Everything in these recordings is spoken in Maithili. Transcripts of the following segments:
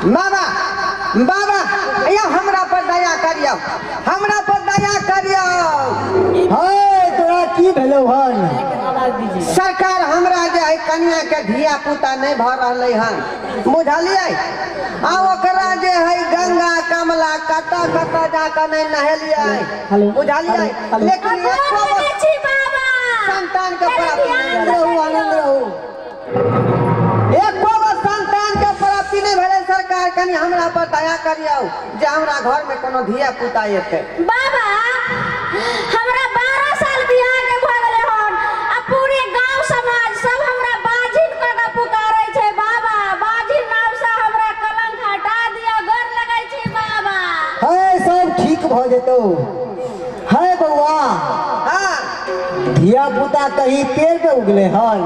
बाबा बाबा या हमरा पर दया करियौ, हमरा पर दया करियौ। हे तोरा की भेलौ हन? सरकार हमरा जे है कनिया के धिया पुता नहीं भऽ रहलै हन, बुझलियै? आ ओकरा जे है गंगा कमला कतऽ कतऽ जाकऽ नहीं नहेलियै, बुझलियै? लेकिन एको संतान के प्राप्ति नहीं। रहू आनंद रहू। एको गो संतान के प्राप्ति नहीं भेलै। सरकार कनि हमरा पर दया करियौ जे हमरा घर में कोनो धिया पुता एतै। बाबा हमरा 12 साल बियाह के भऽ गेलै हन आ पूरे गांव समाज सब हमरा बाजिन कऽ के पुकारै छै। बाबा बाजिन नाम से हमरा कलंक हटा दिअ, गोर लगै छी बाबा। हे सब ठीक भऽ जेतौ। हे बौआ, हाँ धिया पुता कहीं पेड़ पे उगले हन?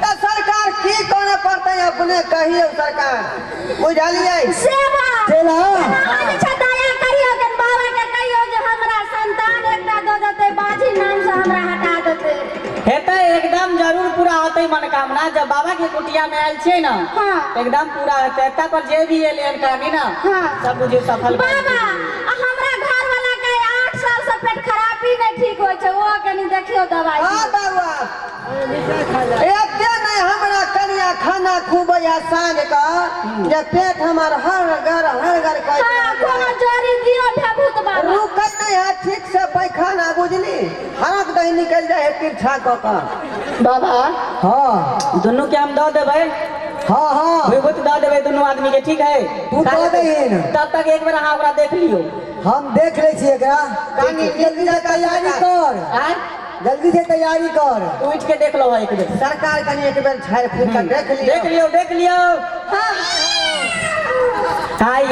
तऽ सरकार की करऽ पड़तै अपने कहियौ सरकार, बुझलियै? सेवा चला अहाँ जे छै दया करियौ के बाबा के कहियौ जे हमरा संतान एकटा दऽ देतै, बाजी नाम से हमरा हटा देतै। हेतै एकदम जरूर पूरा होतै मनोकामना। जब बाबा के कुटिया में आयल छियै ना, हाँ। एकदम पूरा हेतै। एतऽ पर जे भी एलै हन कहानी ना, हाँ। सब बुझियौ सफल। बाबा आ हमरा घर वाला के 8 साल से पेट खराबी नहीं ठीक होइ छै, ओ कनि देखियौ दवाई। हाँ बाबा एते नहीं हमरा कनिया खाना खुबैया साँझ के जे पेट हमर हर घर कहै। हाँ कोनो जड़ी दियौ भेभूत बाबा। रुकै नहीं है ठीक से पैखाना, बुझली? हरक दही निकलि जाइ है तिरछा कऽ कऽ। बाबा हाँ दुनू के हम दऽ देबै। हाँ हाँ विभूत दऽ देबै दुनू आदमी के, ठीक है? तू दऽ दहीन। तब तक एक बेर अहाँ ओकरा देख लियौ। हम देख लै छी एकरा। कनि जल्दी से तैयारी कर, आँय जल्दी से तैयारी कर। उठि के देख लो एक बेर। सरकार कनि एक बेर झाड़ि फूक कऽ देख लियौ। देख लियौ, देख लियौ।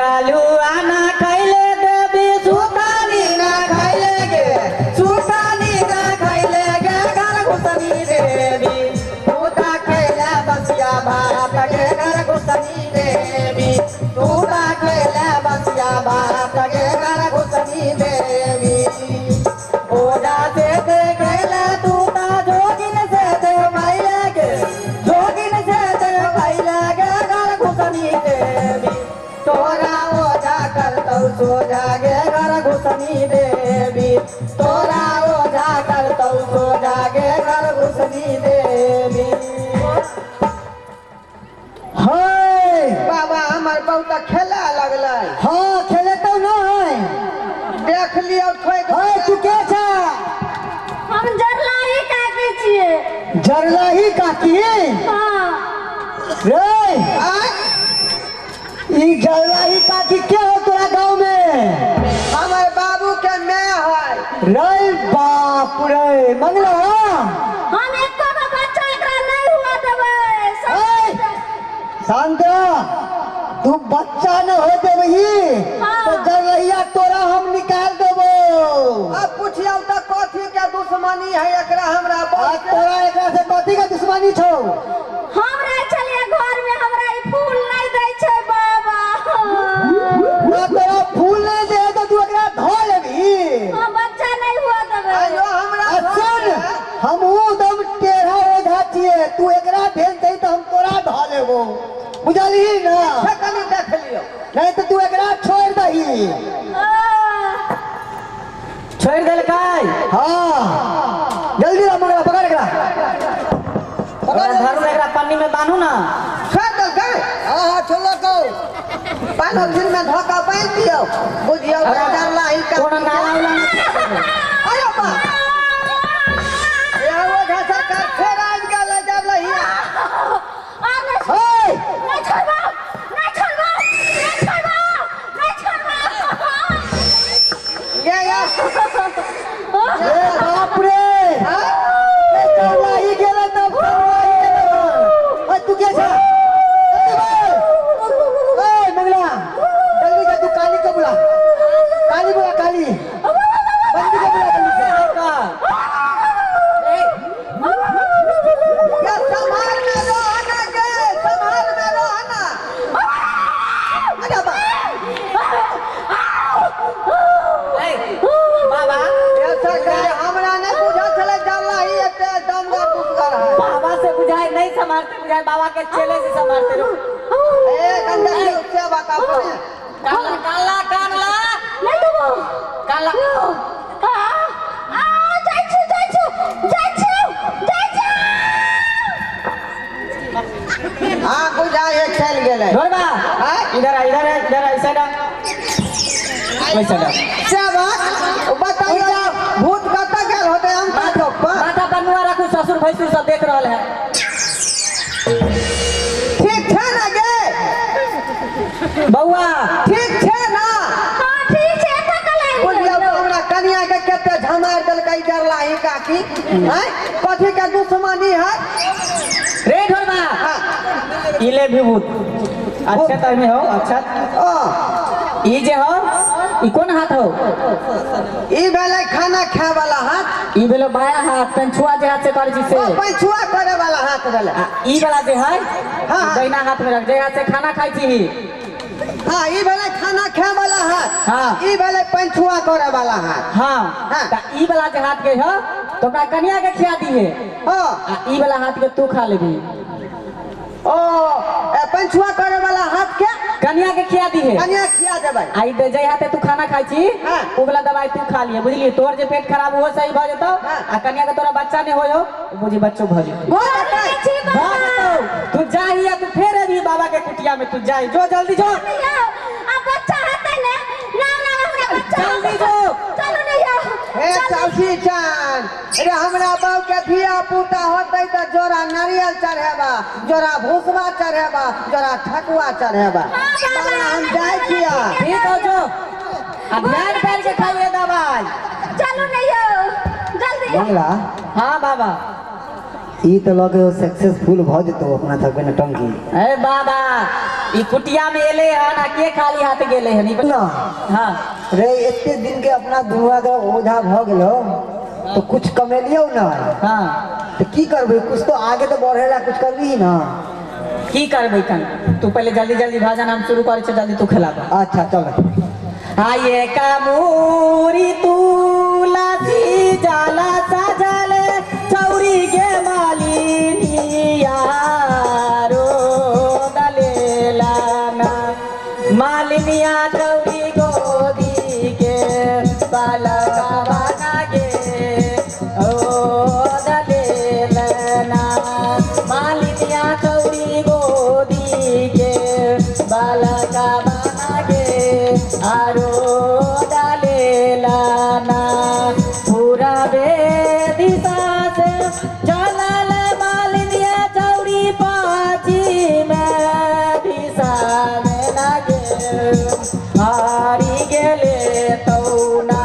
आलू आना खैले देवी सुतानी ना खैले गे, सुतानी ना खैले गे घर घुसनी देवी, तूता खैले बसिया भात गे घर घुसनी देवी, तूता खैले बसिया भात गे घर घुसनी देवी। ओजा से दे खैले तूता जोगिन से दे भैले गे, जोगिन से दे भैले गे घर घुसनी देवी, तोरा ओझा करतौ सोझा गे घर घुसनी देवी, तोरा ओझा करतौ सोझा गे घर घुसनी देवी। हे बाबा हमर बहुत खेला लगलै। हाँ खेलेतौ नहीं, देख लियौ ठोकि। हे तू के छा? हम जरलाही काकी छियै। जरलाही काकी? हाँ। रे आँय ई जरलाही काकी के हो तोरा गाँव में? हमर बाबू के my है। रे बाप रे मंगला, हम एको गो बच्चा एकरा नहीं हुआ देबै। शांत रह, तू बच्चा न हो देबही हाँ। तो जरलहिया तोरा हम निकाल देबो। अब पुछियौ तऽ कथी के दुश्मनी है एकरा हमरा? आ तोरा एकरा से कथी के दुश्मनी छौ? हम रहै छलियै घर में, हमरा ई फूल नहीं दै छै बाबा। ना तोरा फूल नहीं दे तो तू एकरा धो लेबही? हम बच्चा नहीं हुआ देबै। आयो हमरा आ सुन, हमहूँ एकदम टेढ़ा ओझा छियै, तू एकरा भेज दही तऽ हम तोरा धो लेबो, बुझलही ना? कनि देख लियौ। नहीं तो तू एकरा छोड़ दही। छोड़ि देलकै? हाँ जल्दी ला मंगला, पकड़ एकरा, ओकरा धरू ने, एकरा पन्नी में बान्हू ना। छोड़ि देलकै? हाँ हाँ छोड़लकौ। पालोथिन में धऽ कऽ बान्हि दियौ, बुझियौ जरलाही कोनो काकी। नाला उला नहि। अरे बा यह ओझा सरकार फेर आबि गेलै जरलहिया। हे नहीं छोड़बौ, नहीं छोड़बौ, नहीं छोड़बौ, नहीं छोड़बौ। गे गे ए बाप रे, जरलाही गेलै तब जरलाही गेलै। ए तू के छा? ए मंगला जल्दी जा, तू काली को बुला, काली बुला, काली बंदी को बुला जल्दी से। गे संभाल में रहना, गे संभाल में रहना। अरे बा बाबा ये सरकार हमरा नहीं बुझल छलै जरलाही एते दमगर दुसगर है। बाबा से बुझाए नहीं संभालते, बुझाए बाबा के चेले से संभालते रहो। ए कनि देखियौ। गेलै। ढोरबा इधर आ, इधर आ, इधर ऐसा ना वैसा ना। सेवक बताइयो भूत कतऽ गेल होतै अमता चौक पर? माथा पर मुआ राखू, ससुर भैंसुर सब देख रहल है। ठीक छै ना गे बौआ? ठीक छै ना? हां ठीक छै, एतऽ कल आबि बुझलियौ हमरा कनिया के कते झमार देलकै जरला ही काकी। हैं कथी के दुश्मनी है रे ढोरबा? ई ले विभूत, अच्छा टाइम में हो। अच्छा ओ ई जे हो ई कोन हाथ हो? ई भेलै खाना खाय वाला हाथ। ई भेलो बाया हाथ, पंछुआ जे हाथ से करै छी से। ओ पंछुआ करे वाला हाथ भेलै। ई वाला जे है हाँ। दहिना हाथ में रख, जे हाथ से खाना खाइ छी। हाँ ई भेलै खाना खाय वाला हाथ। हाँ। ई भेलै पंछुआ करे वाला हाथ। हाँ। हाँ। त ई वाला जे हाथ के हो तो हमरा कनिया के खिया दिहे। हाँ। आ ई वाला हाथ के तू खा लेबी। ओ पंछुआ करे वाला हाथ के कनिया के खिया दिहे। कनिया खिया देबै। आई दे जे हाथे तू खाना खाइ छी हाँ। उ वाला दवाई तू खा लिहे, बुझलिए? तोर जे पेट खराब हो सही भ जेतौ। हाँ। आ कनिया के तोरा बच्चा नहीं होयो, बुझी बच्चो भ जेतौ। हो जेतै। भ जेतौ। तू जाही आ तू फेर अभी बाबा के कुटिया में तू जाही, जो जल्दी जो। आ बच्चा हेतै ने, ना ना हमरा बच्चा जल्दी जो। चलू ने यौ। हे चौसी चान रे, हमरा बाप के धिया पुता होतै त जोड़ा नारियल चढ़ेबा, जोड़ा भूसवा चढ़ेबा, जोड़ा ठकुआ चढ़ेबा। बाबा हम जाइ छिया। ठीक हो जो, आ ध्यान कर के खाइए दवाई। चलू ने यौ जल्दी। मंगला। हाँ बाबा। ई तो लगे हो सक्सेसफुल भ जेतौ अपना सबके नटंकी। ए बाबा ई कुटिया में एले हन आ के खाली हाथ गेले हन? ई ना। हाँ रे एते दिन के अपना दुनुआ के ओझा भ गेलो तो कुछ कमेलियो ना। हाँ तो की करबे, कुछ तो आगे तो बढ़ेला, कुछ करबी ना। की करबे कन तू पहले जल्दी जल्दी भजन हम शुरू करे छे, जल्दी तू खिलाबा। अच्छा चल। आये कामूरी तुलसी जाला सजले चौरी के मालिनिया रो दलेला ना, मालिनिया चौरी गोदी के बालका बना गे ओ दलेला ना, मालिनिया चौरी गोदी के बालका बना गे आरो डालेला ना, पूरा बेदिशा से चलल मालिनिया चौरी पाची में दिशा में लागे हारी गेले तौना,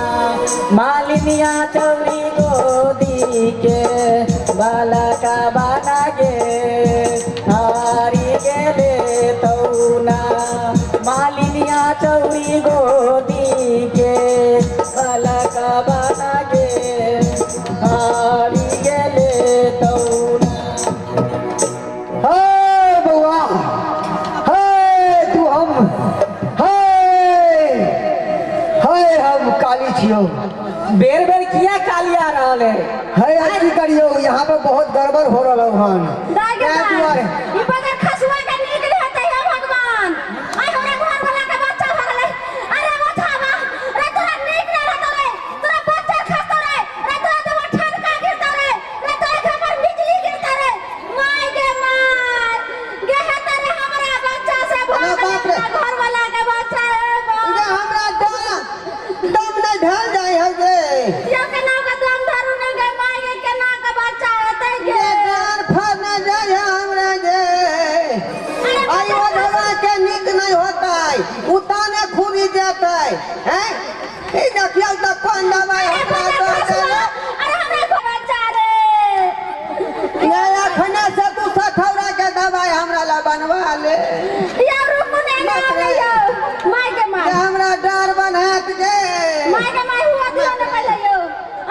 मालिनिया चौरी गोदी के बालका बना गे हारी गेले तौना, मालिनिया चौरी गोदी के बालका बना गे हारी गेले तौना। हे बउआ, हे तू हम, हे हे हम काली छियो। बेर बेर किया काली आ रहल है? हे आज की करियो, यहाँ पे बहुत गड़बड़ हो रहल हन। दाइ के ताहि दुआरे ई बगर खसुआ के नीक हेतै हे भगवान। आइ हमरा घर वाला के बच्चा भ गेलै। अरे बचावा रे, तोरा नीक नै रहतौ रे, तोरा बच्चा खसतौ रे, रे तोरा देह ठनका गिरतौ रे, रे तोरा घर पर बिजली गिरतौ रे। My गे my गे हेतै रे हमरा बच्चा से भ अरे गेलै, बाप रे। हमरा घर वाला के बच्चा हे बाप। गे हमरा दम दम नै ढल जाइ है गे। यो केना के दम धरू ने गे my गे, केना के बच्चा हेतै गे? गे जान फर नै जाइ है हमरा गे। अरे आई ओझवा के नीक नहीं होतै, उताने खुरी जेतै। हैं ई देखियौ त कोन दवाई अरे हमरा बच्चा दऽ खसुआ, देलक। अरे हमरा घर बच्चा रे। ये अखने से तू सठौरा के दवाई हमरा ला बनवा ले। यौ रुकू ने ना बाप रे। यौ my गे my. जे हमरा डर बनहत गे। My गे my हुआ दियौ ने पहिले यौ।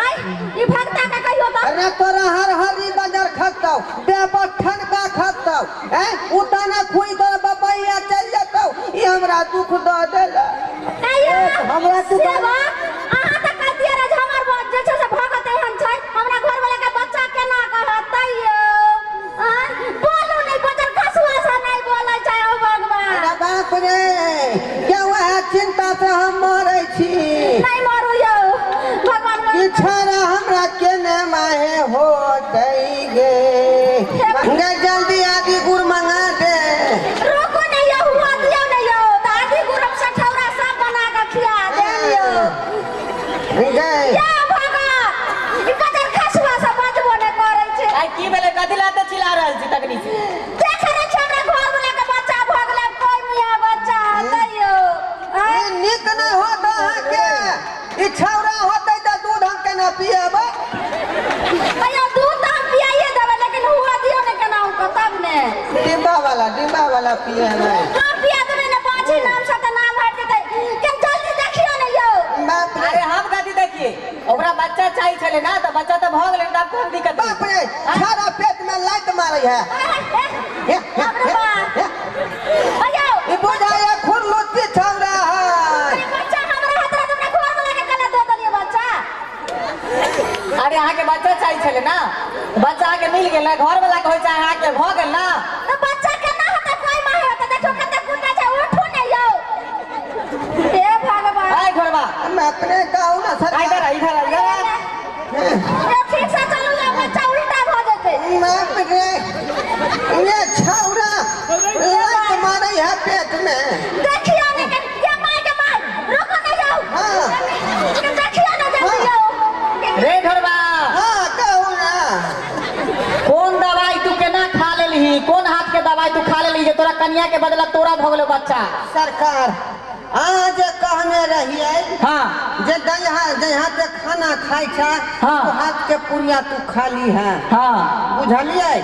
आइ ई भगता के कहियो त। अरे तोरा हर हरी बजर खसतौ, देह पर ठनका खसतौ, हैं उताने खुई तोरा बपैया चल जेतौ। ई हमरा दुख दऽ देलक। ए यौ हमरा तू सेवक, अहाँ त कहतियै रे जे हमर जे छै से भगत एहन छै, हमरा घर वाला के बच्चा केना कहतै यौ? आँय, बोलू नै, बजर खसुआ से नै बोलै छै हौ भगवान। अरे बाप रे, के वएह चिंता से हम मरै छी। नै मरू यौ भगवान ई छाड़ा हमरा केने माहे होतै गे। गे जल्दी आदि गुड़ मंगा दे। रुकू नै यौ। ई छौरा होतै तऽ दूध हम केना पिएबै? भैया दूध तऽ हम पियाइए देबै, लेकिन हुआ दियौ ने केना हुनका तब ने। डिब्बा वाला, डिब्बा वाला पिएबै। हम पिया देबै ने, बाँझी नाम से तऽ नाम हटि जेतै। के जल्दी देखियौ ने यौ। बाप रे। अरे हम कथी देखिए, ओकरा बच्चा चाही छलै ना, तऽ बच्चा तऽ भऽ गेलै, तऽ आब कोन दिक्कत? बाप रे, छौरा पेट में लात मारै है। हे, हे, बाप रे बाप। हे। भैया ई बुझाइए खुरलुच्ची छौरा है। अरे बच्चा हमरा हाथ रह, हमरा घर वाला के गला दऽ देलियै बच्चा। अरे अहाँके बच्चा चाही छलै ना, बच्चा अहाँके मिल गेल, घर वाला के होइ छै अहाँके भऽ गेल ना। तऽ बच्चा केना हेतै? कोइ माय हेतै? देखियौ कते कुत्ता छै, उठू ने यौ। हे भगवान। आइ घरबा। हम अपने कहू ना सरकार। इधर आ, इधर आ, इधर आ। यौ ठीक से चलू यौ, बच्चा उल्टा भऽ जेतै। बाप रे, ये छौरा लात मारै है पेट में। देखियौ ने के ये माय के माय, रुकू ने यौ। हाँ। के देखियौ ने जल्दी यौ। रे ढोरबा। हाँ कहू ना। कोन दवाई तू केना खा लेलही? कोन हाथ के दवाई तू खा लेलही जे तोरा कनिया के बदला तोरा भऽ गेलो बच्चा? सरकार अहाँ जे कहने रहियै हाँ जे जहाँ जहाँ के खाना खाइ छै, हाँ। ओ हाथ के पुड़िया तू खाली है। हाँ। बुझलियै?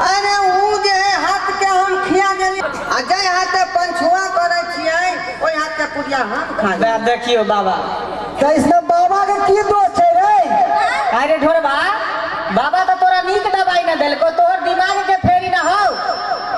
अरे ऊ जे है हाथ के हम खिया गेलियै, आ जाहि हाथे पंछुआ करै छियै ओहि हाथ के पुड़िया हम खा लेबै। देखियौ बाबा। तऽ इसमे बाबा के की दोष छै रे? अरे ढोरबा, बाबा तऽ तोरा नीक दवाई न देलको, तोहर दिमाग के फेरी न हौ।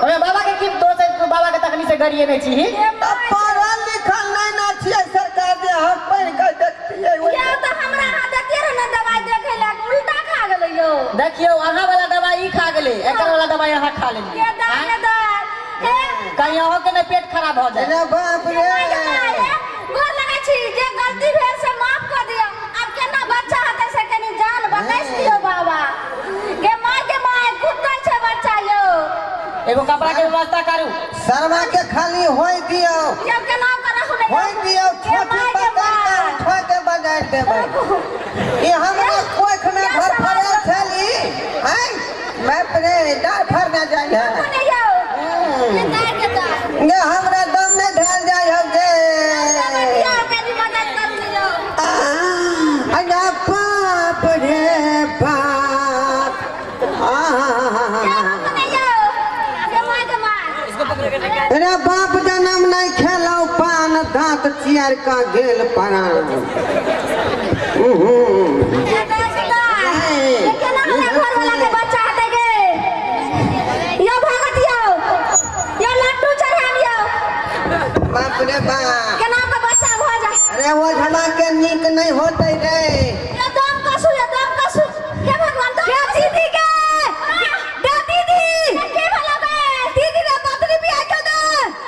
ओमे बाबा के की दोष है? तू बाबा के तखनी से गरिए नहीं छी। तऽ पढ़ल लिखल नहि ना छियै सरकार जे हम पढ़ि कऽ देखतियै। यौ तऽ हमरा अहाँ दैतियै रहे ने दवाई देखै लए, उल्टा खा गेलै यौ। देखियौ अहाँ वाला दवाई ई खा गेलै, एकर वाला दवाई अहाँ खा लेलियै। के दाय के दाय। हे कहीं अहों के नहि पेट खराब भऽ जाय। अरे बाप रे। माय के माय, हे गोर लगै छी, जे गलती भेल से माफ कऽ दियौ। आब केना बच्चा हेतै से कनि जान बकैस दियौ बाबा। गे माय के माय, कुत्ता छै बच्चा यौ। एगो कपड़ा के व्यवस्था करू। सरवा के खाली होय दियौ। यौ केना कऽ रहू ने यौ। होय दियौ, गे छोटी माय के पकड़ कऽ माय। उठा के बजारि देबै। ई हमरे कोख में या घर समाज फरल छली हैं, बाप रे, डार फरना जाइ है। रुकू ने यौ। गे दाय के दाय। गे हमरा दम नहि धयल जाइ हौ गे। समझियौ कनि मदद करू ने यौ। अरे बाप रे बाप। यौ रुकू ने यौ। गे माय के माय। अरे बाप जनम नहीं खेलौ पान, दांत चियर का गेल परान। गे दाय के दाय। गे केना हमरा घर वाला के बच्चा हेतै गे? यौ भगत यौ। यौ लड्डू चढ़ाएब यौ। बाप रे बाप। केना के बच्चा भऽ जाय। अरे वो झमा के नीक नहीं होते रे। यौ दम कसू, यौ दम कसू। हे भगवान, दम कसू। दीदी के। दे दीदी। की भेलो गे? दीदी रे बकरी बिया के दे।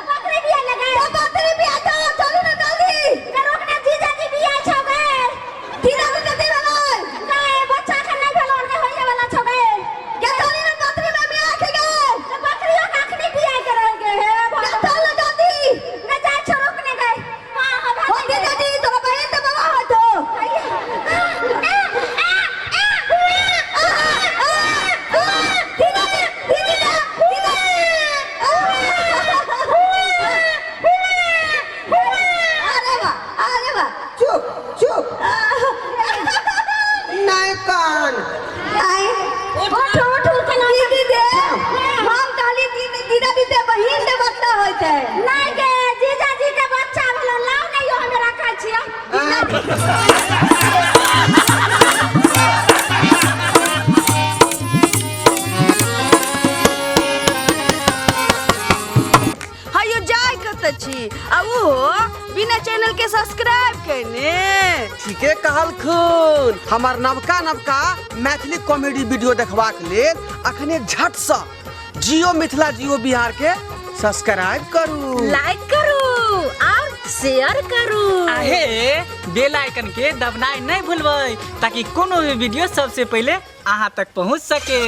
बकरी बिया लगे। बकरी बिया के चलू ने जल्दी। गे रोकने जीजाजी बिया छौ गे। दीदा के कते भेलै? गे बच्चा के नहि भेलो, के होइए वाला छौ गे। गे चलू ने बकरी में बिया के गे। बकरियो के अखनी बिया के रह गे। हे भगवान। चल जल्दी। गे जाइ छौ रोकने गे। हां हां हो जीजाजी, तोरा बहिन तऽ बाबा होय छौ। चुप चुप, नहीं कान। उठू उठू केना दीदी दे, हम कहली दीदी दीदा दीदी बहिन दे बच्चा होइ छै। नहि गे, जीजाजी के बच्चा भेलो, लाउ ने यौ, हमे रखै छियै। हयो जाय कतऽ छी आ ओहो बिना चैनल के सब्सक्राइब केने? ठीके कहलखुन। हमर नवका नवका मैथिली कॉमेडी वीडियो देखबाक लेल अखने झटसँ जियो मिथिला जियो बिहार के सब्सक्राइब करू, लाइक करू और शेयर करू। आहे बेल आइकन के दबनाइ नहीं भूलबै, ताकि कोनो भी वीडियो सबसे पहले अहाँ तक पहुँच सके।